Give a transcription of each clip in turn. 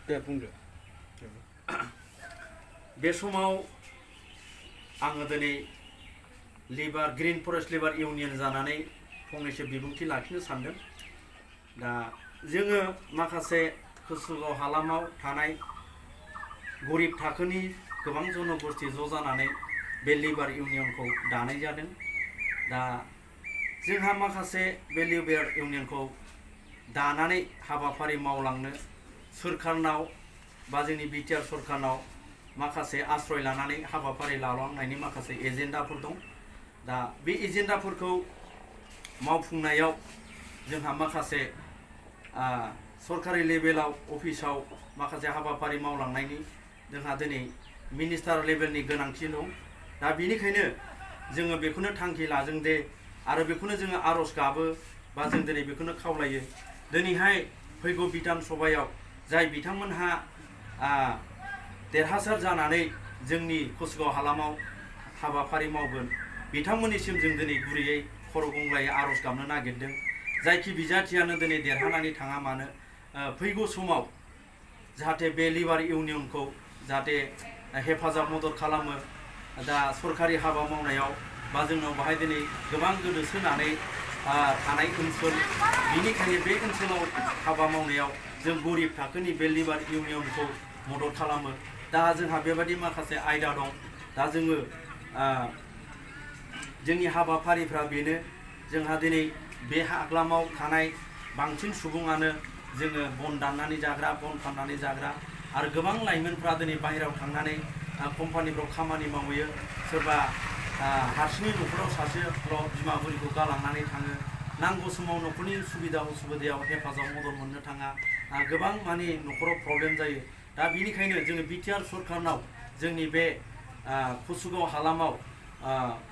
दे बुंदो बे समाव आङो दिनै liver green forest liver union जानानै फंनैसो बिबुंथि लाखिनो सानदों। दा जोङो माखासे कसुगाव हालामाव थानाय गरिब थाखोनि गोबां जनगोष्ठी ज' जानानै बे लिभार इउनियनखौ दानाय जादों। दा जोंहा माखासे बे लिभार इउनियनखौ दानानै हाबाफारि मावलांनो सोरखारनाव बा जोंनि बिटिआर सरकारनाव माखासे आश्रय लानानै हाबाफारि लालांनायनि माखासे एजेन्डाफोर दं। दा बे एजेन्डाफोरखौ मावफुंनायाव जोंहा माखासे सरकारि लेभेलाव अफिसाव माखासे हाबाफारि मावलांनायनि जोंहा दिनै मिनिस्टार लेभेलनि गोनांथि दं। दा बेनिखायनो जोङो बेखौनो थांखि लादों दे आरो बेखौनो जोङो आर'ज गाबो बा जों दिनै बेखौनो खावलायो दिनैहाय फैगौ बिधान सभायाव जाय बिथांमोनहा देरहासार जानानै जोंनि कसुगाव हालामाव हाबाफारि मावगोन बिथांमोननिसिम जों दिनै गुरैयै खर' गंग्लायै आर'ज गाबनो नागिरदों। जायखि बिजाथियानो दिनै देरहानानै थाङा मानो फैगौ समाव जाहाथे बे लिभार इउनियनखौ जाहाथे हेफाजाब मदद खालामो। दा सरकारि हाबा मावनायाव बा जोंनाव बाहाय दिनै गोबां गोदोसोनानै थानाय ओनसोल, बिनिखायनो बे ओनसोलाव हाबा मावनायाव जों गरिब थाखोनि बे लिभार इउनियनखौ मदद खालामो। दा जोंहा बेबायदि माखासे आयदा दं। दा जोङो जोंनि हाबाफारिफ्रा बेनो जोंहा दिनै बे हालामाव थानाय बांसिन सुबुङानो जोङो बन दाननानै जाग्रा, बन फाननानै जाग्रा आरो गोबां लाइमोनफ्रा दिनै बाहेरायाव थांनानै कम्पानिफ्राव खामानि मावहैयो। सोरबा हारसिंनि न'खराव सासेल' बिमा बुरिखौ गालांनानै थाङो। नांगौ समाव न'खरनि सुबिदा उसुबिदायाव हेफाजाब मदद मोननो थाङा। गोबां माने न'खराव प्रब्लेम जायो। दा बेनिखायनो जोङो बिटिआर सरकारनाव जोंनि बे कसुगाव हालामाव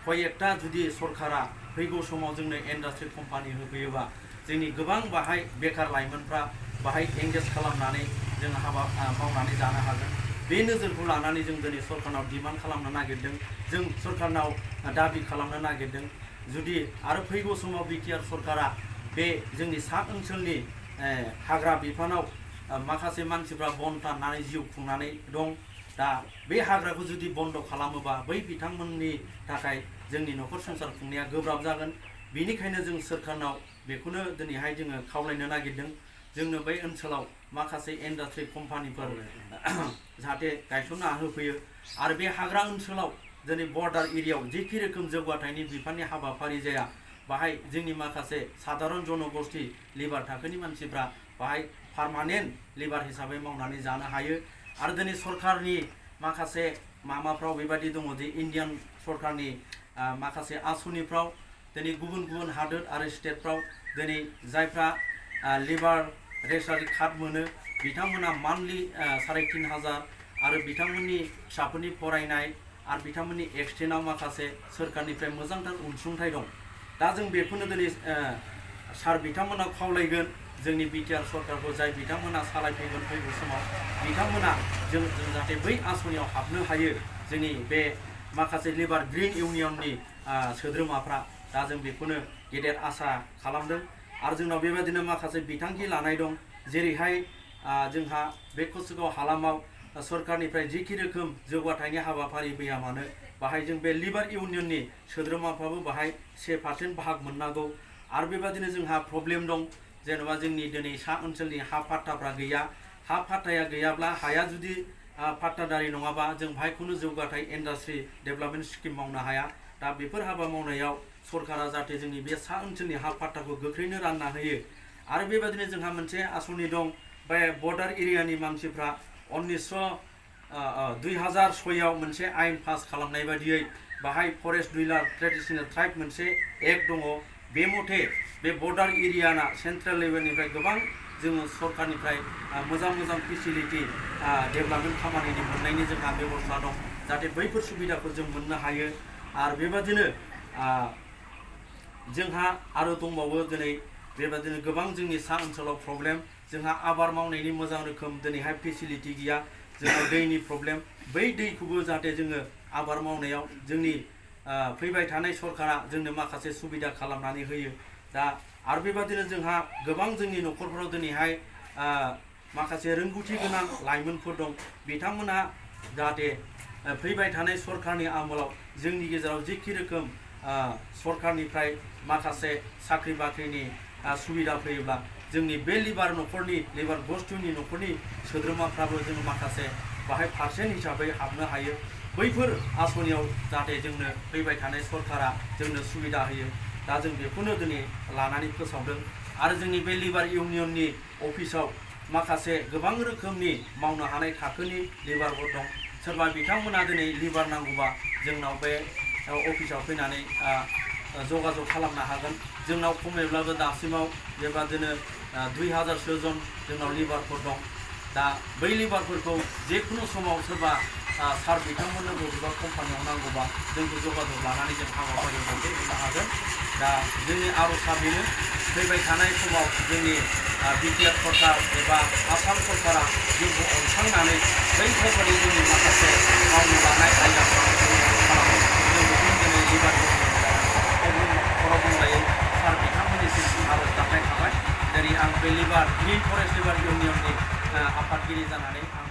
कयेकथा जुदि सरकारा फैगौ समाव जोंनो इन्डास्ट्रि कम्पानि होफैयोबा जोंनि गोबां बाहाय बेकार लाइमोनफ्रा बाहाय एंगेज खालामनानै जों हाबा मावनानै जानो हागोन। बे नोजोरखौ लानानै जों दिनै सरकारनाव डिमान्ड खालामनो नागिरदों। जों सरकारनाव दाबि खालामनो नागिरदों जुदि आरो फैगौ समाव बिटिआर सरकारा बे जोंनि सा ओनसोलनि हाग्रा बिफानाव माखासे मानसिफ्रा बन फाननानै जिउ खुंनानै दं। दा बे हाग्राखौ जुदि बन्द' खालामोबा बै बिथांमोननि थाखाय जोंनि न'खर संसार खुंनाया गोब्राब जागोन। बेनिखायनो जों सोरखारनाव बेखौनो दिनैहाय जोङो खावलायनो नागिरदों जोंनो बै ओनसोलाव माखासे इन्डास्ट्रि कम्पानिफोर जाहाथे गायसनना होफैयो आरो बे हाग्रा ओनसोलाव दिनै बर्डार एरियायाव जेखि रोखोम जौगाथायनि बिफाननि हाबाफारि जाया बाहाय जोंनि माखासे साधारन जनगोष्ठी लिभार थाखोनि मानसिफ्रा बाहाय पारमानेन्ट लिभार हिसाबै मावनानै जानो हायो। आरो दिनै सरकारनि माखासे माबाफ्राव बेबायदि दङ जे इन्डियान सरकारनि माखासे आसनिफ्राव दिनै गुबुन गुबुन हादोर आरो स्टेटफ्राव दिनै जायफ्रा लिभार रेसारि कार्ड मोनो बिथांमोना मान्थलि 3,500 आरो बिथांमोननि फिसाफोरनि फरायनाय आरो बिथांमोननि एक्सटेन्डआव माखासे सोरखारनिफ्राय मोजांथार अनसुंथाइ दं। दा जों बेखौनो दिनै सार बिथांमोना खावलायगोन जोंनि बिटिआर सरकारखौ जाय बिथांमोना सालायफैगोन फैगौ समाव बिथांमोना जों जाहाथे बै आसनियाव हाबनो हायो जोंनि बे माखासे लिभार ग्रीन इउनियननि सोद्रोमाफ्रा। दा जों बेखौनो गेदेर आसा खालामदों आरो जोंनाव बेबायदिनो माखासे बिथांखि लानाय दं। जेरैहाय जोंहा बे कसुगाव हालामाव सरकारनिफ्राय जेखि रोखोम जौगाथायनि हाबाफारि फैया मानो बाहाय जों बे लिभार इउनियननि सोद्रोमाफ्राबो बाहाय 1% बाहाग मोननांगौ। आरो बेबायदिनो जोंहा प्रब्लेम दं जेनेबा जोंनि दिनै सा ओनसोलनि हा पाट्टाफ्रा गैया। हा पाट्टाया गैयाब्ला हाया जुदि पाट्टादारि नङाबा जों बाहायखौनो जौगाथाय इन्डास्ट्रि डेभेलपमेन्ट स्किम मावनो हाया। दा बेफोर हाबा मावनायाव सरकारा जाहाथे जोंनि बे सा ओनसोलनि हा पाट्टाखौ गोख्रैनो रानना होयो। आरो बेबायदिनो जोंहा मोनसे आसनि दं बे बर्डार एरियानि मानसिफ्रा 2006आव मोनसे आयेन पास खालामनाय बायदियै बाहाय फरेस्ट डुइलार ट्रेडिशनेल ट्राइब मोनसे एक्ट दङ। बे मथे बे बर्डार एरियाना सेन्ट्रेल लेभेलनिफ्राय गोबां जोङो सरकारनिफ्राय मोजां मोजां फेसिलिटि डेभेलपमेन्ट खामानिनि मोननायनि जोंहा बेबस्था दं जाहाथे बैफोर सुबिदाखौ जों मोननो हायो। आरो बेबादिनो जोंहा आरो दंबावो दिनै बेबादिनो गोबां जोंनि सा ओनसोलाव प्रब्लेम जोंहा आबाद मावनायनि मोजां रोखोम दिनैहाय फेसिलिटि गैया। जोंहा दैनि प्रब्लेम बै दैखौबो जाहाथे जोङो आबाद मावनायाव जोंनि फैबाय थानाय सरकारा जोंनो माखासे सुबिदा खालामनानै होयो। दा आरो बेबादिनो जोंहा गोबां जोंनि न'खरफोराव दिनैहाय माखासे रोंगौथि गोनां लाइमोनफोर दं बिथांमोनहा जाहाथे फैबाय थानाय सरकारनि आमोलाव जोंनि गेजेराव जेखि रोखोम सरकारनिफ्राय माखासे साख्रि बाख्रिनि सुबिदा फैयोब्ला जोंनि बे लिबार न'खरनि लिबार बस्तुनि न'खरनि सोद्रोमाफ्राबो जों माखासे बाहाय पार्सेन्ट हिसाबै हाबनो हायो बैफोर आसनियाव जाहाथे जोंनो फैबाय थानाय सरकारा जोंनो सुबिदा होयो दा जों बेखौनो दिनै लानानै फोसावदों आरो जोंनि बे लिबार इउनियननि अफिसाव माखासे गोबां रोखोमनि मावनो हानाय थाखोनि लिबारफोर दं सोरबा बिथांमोना दिनै लिबार नांगौबा जोंनाव बे अफिसाव फैनानै जगाजग खालामनो हागोन जोंनाव खमैब्लाबो दासिमाव बेबादिनो 2000सो जन जोंनाव लिबारफोर दं दा बै लिबारफोरखौ जेखुनु समाव सोरबा सार बिथांमोननो बबेबा कम्पानियाव नांगौबा जोंखौ जगाजग लानानै जों हाबाफारियाव दैथायहरनो हागोन दा जोंनि आर'जआ बेनो फैबाय थानाय समाव जोंनि बिटिआर सरकार एबा आसाम सरकारा जोंखौ अनसायनानै बैफोरबायदि जोंनि माखासे मावनो लानाय आयदाफोराव खालामो जों बेखौ दिनै लिबार खर' बुंलायै सार बिथांमोननिसिम आर'ज गाबनाय थाबाय जेरै आं बे लिबार ग्रिन फरेस्ट लिबार इउनियननि आफादगिरि जानानै आं